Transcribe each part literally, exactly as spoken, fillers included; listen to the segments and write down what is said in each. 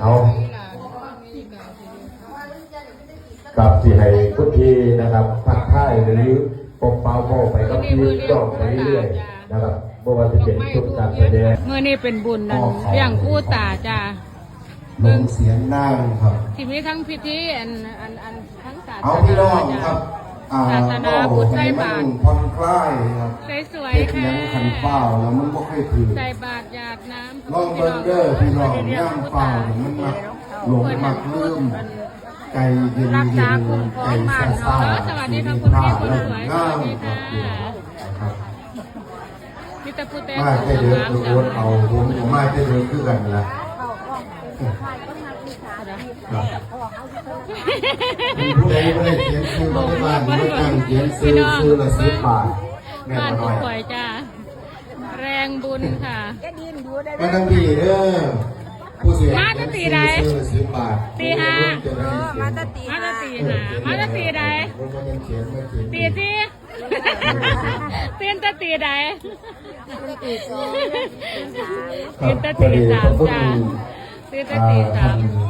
เอา กับสิให้คุณพี่นะครับทักทายหรือปกเป่าเว้าไปกับพี่น้องไปเรื่อยๆนะครับ บ่ว่าจะเป็นชุดการแสดง มื้อนี้เป็นบุญนั่น เลี้ยงปู่ตาจ้า ลงเสียงนางครับ สิมีทั้งพิธีอัน อัน อัน ทั้งศาสนา เอาพี่น้องครับ อ่า ศาสนาพุทธ ใส่บาตร เว้าให้มันผ่อนคลายครับ สวยๆ เฮ็ดหยัง ค่ะ คันฟ้าวแล้วมันบ่เคยถืก ใส่บาตรหยาดน้ำ ลองเบิ่งเด้อพี่น้อง ยามฟ้าวนี่มันมักหลงมักลืม ใจเย็นๆ รักษาคุ้มครองบ้านเนาะ ใจซ่าๆ สวัสดีค่ะ สิมีพระ คุณพี่คนสวย เลิศงาม สวัสดีค่ะ ครับพี่น้องนะครับ มีแต่ผู้แต่ง มาแต่เดิน ตัวงามๆ เอา ผมก็มาแต่เดินคือกันล่ะ ครับ ผู้ใดบ่ได้เขียนชื่อไว้ในบ้าน มาตั้งเขียนชื่อ ชื่อละสิบบาท แม่นบ่น้อย บ้านผู้ป่วยจ้า แรงบุญค่ะ มาทางพี่เด้อ ผู้เสีย มาตั้งแต่ตีใด ชื่อละสิบบาท ตีห้า เออ มาตั้งแต่ตีห้า มาตั้งแต่ตีใด บ่แม่นเขียน มาเขียน ตีสี่ ตื่นแต่ตีใด ครับ ตื่นแต่ตีสามจ้า พอดีขอบคุณ ตื่นแต่ตีสาม อ่า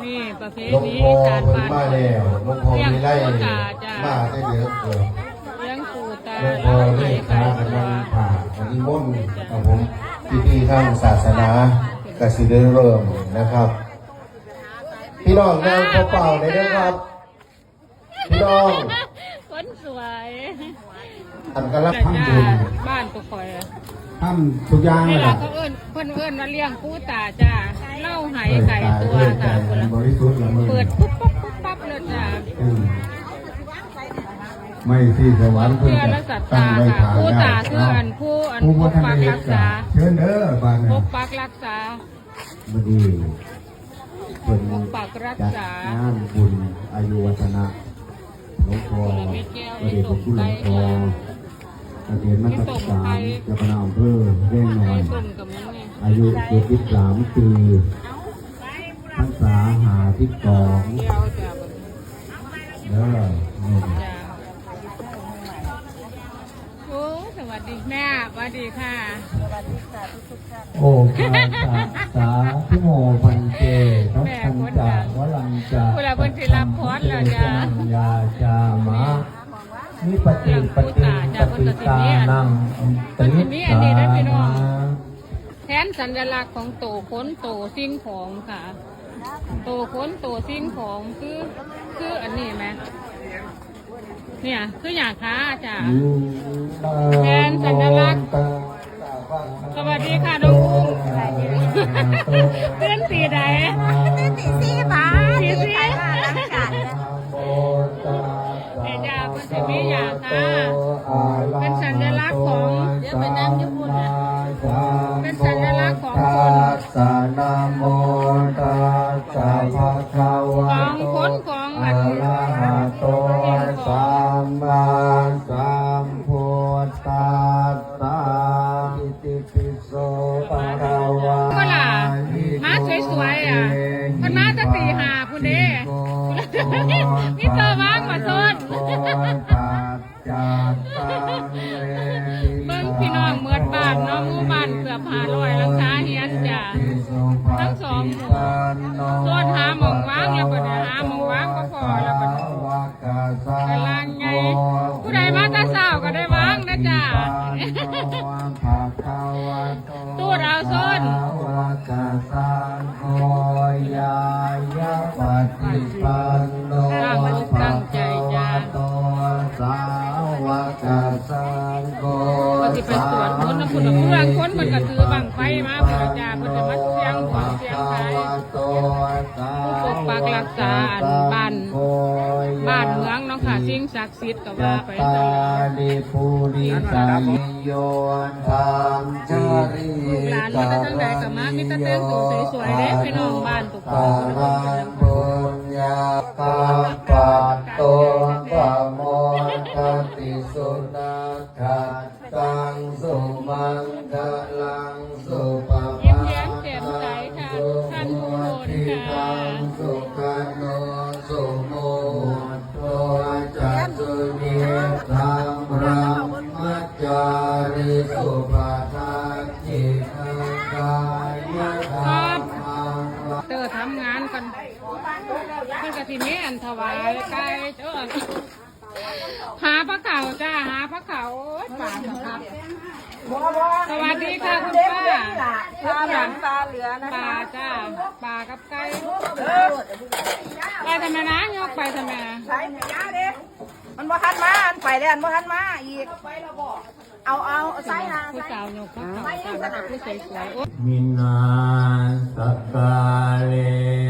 นี่ประเพณีอีสานบ้าน หลวงพ่อเพิ่นมาแล้ว หลวงพ่อวิไล เลี้ยงปู่ตาจ้า มาแต่เดียวเกิด เลี้ยงปู่ตา หลวงพ่อเลขากำลังผ่านิมนต์ครับผม พิธีทางศาสนาก็สิได้เริ่มนะครับ พี่น้องนั่งเปล่าๆเลยนะครับ พี่น้อง คนสวย อันกำลังทำบุญ บ้านตัวข่อย ทำทุกอย่าง นี่ เลย ล่ะ ล่ะ เขาเอิ้น เพิ่นเอิ้นว่าเลี้ยงปู่ตาจ้า เล่าไหไก่ตัว เออ ตาเอิ้น จ้า ใจ คนละ บริสุทธิ์ละมื้อ เปิดปุ๊บปั๊บปุ๊บปั๊บเลยจ้า อืม ไม่ที่สวรรค์เพิ่น เชื่อและศรัทธา ตั้งไว้ ค่ะ ทาง ปู่ตา ได้ คือ เนาะ อันผู้ อัน ผู้ ปกปัก บ่ทันได้ รักษา เชิญเด้อ บ้านนี้ ปกปักรักษา มื้อนี้เพิ่น ปกปักรักษา จัดงานบุญอายุวัฒนะหลวงพ่อ พระเดชพระคุณหลวงพ่อ เสถียรมรรคสาม เจ้าคณะอำเภอเวียงน้อย อายุเจ็ดสิบสามปี พรรษาห้าสิบสอง เด้อ นี่ จ้า โอ้ สวัสดีแม่ สวัสดีค่ะ สวัสดีค่ะทุกๆท่าน โอคาสะสาธุโมพันเต ทัพพันจาวรัญจะ แม่คนดัง พุทธะเพิ่นสิรับพรแล้วจ้ะ ปัจจานังยาจามะ นิปติปติงปติตานัง เพิ่นสิมีอันนี้นะพี่น้อง แทนสัญลักษณ์ของโตคนโตสิ่งของค่ะ โตคนโตสิ่งของคือ คืออันนี้ไหม เนี่ย คืออย่างคะอาจารย์ แทนสัญลักษณ์ สวัสดีค่ะน้องอุ้ม ตื่นตีใด ตื่นตีสี่บาท ตีสี่ ดีใจมากหลังจาก เดี๋ยวจะมันจะมีอย่างคะ เป็นสัญลักษณ์ของ เดี๋ยวไปนั่งญี่ปุ่นนะ เป็นสัญลักษณ์ของคน สะนะโมตัสสะภะคะวะโต ของคนของ อะระหะโต สัมมาสัมพุทธัสสะ อิติปิโสภะคะวะ เวลามาสวยๆอ่ะ มันมาแต่ตีห้าพุ้นเด้ มีตัวว่างมาสด จัตตังเล เบิ่งพี่น้องเมิดบ้านเนาะ หมู่บ้านเกือบห้าร้อยหลังคาเรือนจ้ะ ทั้งสองหมู่ โซนหาหม่องวางแล้วบัดนี้ หาหม่องวางบ่พอแล้วบัดนี้ กำลังไง ผู้ใดมาแต่เช้าก็ได้วางนะจ้ะ ตูดเอาโซน สาวกสังโฆ ญาณปฏิปันโน ตั้งอกตั้งใจจ้ะ ภะคะวะโต สาวกสังโฆ ก็สิไปสวดมนต์นะพุ้นน่ะ ผู้ลางคนเพิ่นก็ถือบั้งไฟมาพุ้นน่ะจ้ะ เพิ่นก็มาเสี่ยงบวชเสี่ยงทาย ผู้ปกปักรักษาอันบ้าน บ้านเมืองเนาะค่ะ สิ่งศักดิ์สิทธิ์ก็ว่าไป จัตตาริปุริสานิโย ธรรมจารี ลูกหลานมาแต่ทางใดก็มา มีแต่แต่งตัวสวยๆเด้ พี่น้องบ้านตุก ตารังปุญญากัปปะโต ปะโมทติสุนักขัตตัง สุมังคลัง สุปภา ยิ้มแย้มแจ่มใสค่ะ ท่านทุกคนค่ะ สุขโน สุโมโท จัสสุนิทธัง บรหมจาริสุปทักขิณัง กายกรรมัง เติ ทำงานกัน เพิ่นก็สิมีอันถวายไก่เด้อ หาปลาเขาจ้า หาปลาเขา โอ้ย ปลาครับ สวัสดีค่ะคุณป้า ปลาหลังปลาเหลือนะคะ ปลาจ้า ปลากับไก่ ไปทำไมนะ ยกไปทำไม ใส่ไปย่าเด้ มันบ่ทันมา อันไปแล้ว มันบ่ทันมาอีก เอา เอา เอาใส่หา ผู้สาวยกปลาเขาจ้า ผู้สวยๆ โอ้ย Minā sakkāre